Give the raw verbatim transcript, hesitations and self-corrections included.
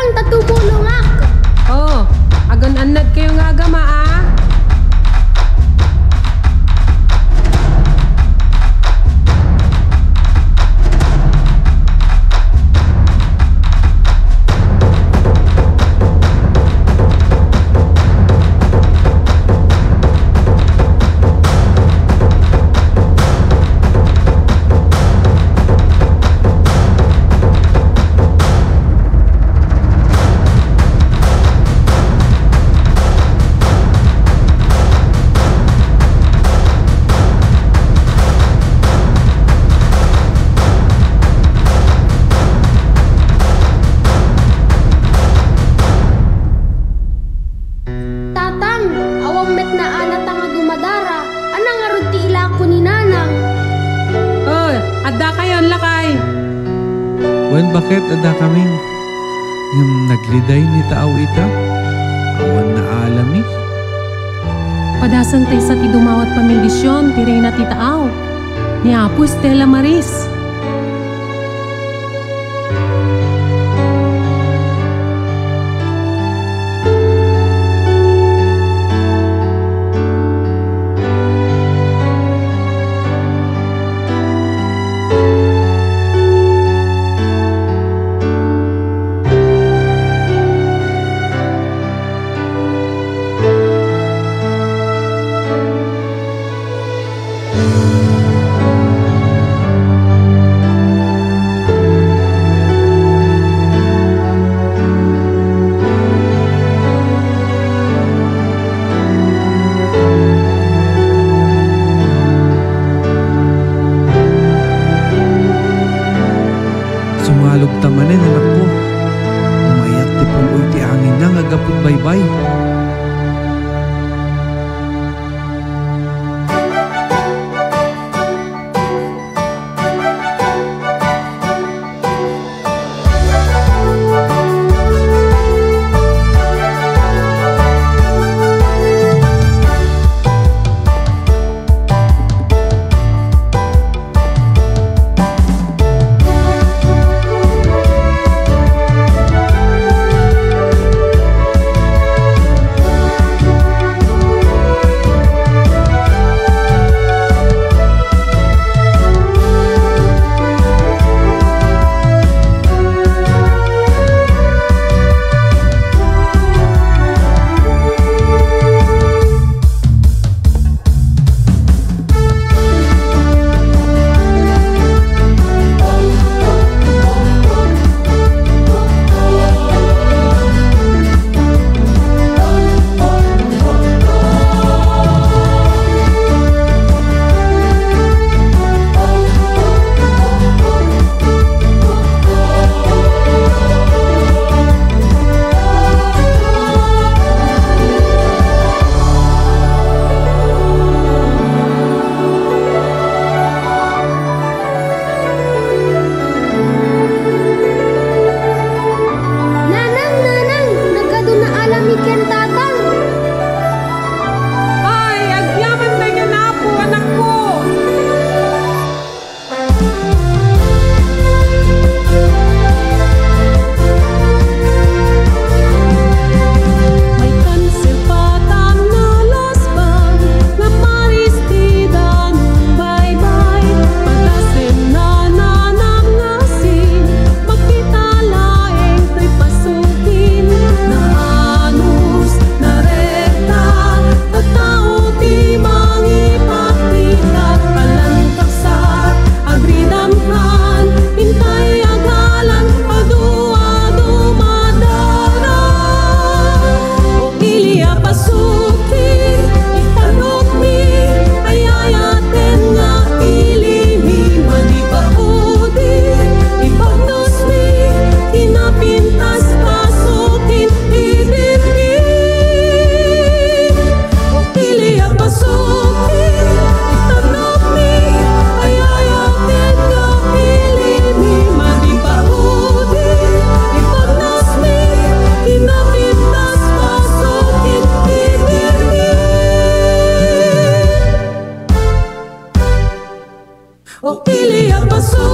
Ta tumulongak. Oh, agan-annad kayo nga agama, a? Tatang, awan met naalata nga dumadara. Ania ngarud ti ilako ni Nanang? Oy, adda kayon, lakay. Wen, baket, adda kamin. Ngem nagliday ni taaw ita. Awan naalami. Padasen ti sa ti dumawat pamindisyon ti reyna ti taaw, ni Apo Estela Maris. Sumalogta manen, anakko. Umayat ti pul-oy ti anginna nga aggapu iti baybay. Nanang, nanang, nagadu naalami ken tatang. Ay, agyaman tayo nga napo, anakko. May kanser pa tan nalasbang, nga maris ti danum baybay, padasenna nanam nga asin, makita laeng toy pasukin, naanus, narekta, tattao ti mangipakita, alantak sa agridamkan, intay agalan, adu-adu madara. O ili a pasuki, itanokmi, ayayaten nga ilimi, madi paudi, ipagnosmi, kinapintas pasukin, ibirmi. Ili a pasuki, itanokmi, ayayaten nga ilimi, madi paudi, ipagnosmi, kinapintas pasukin, ibirmi. O ili a paso,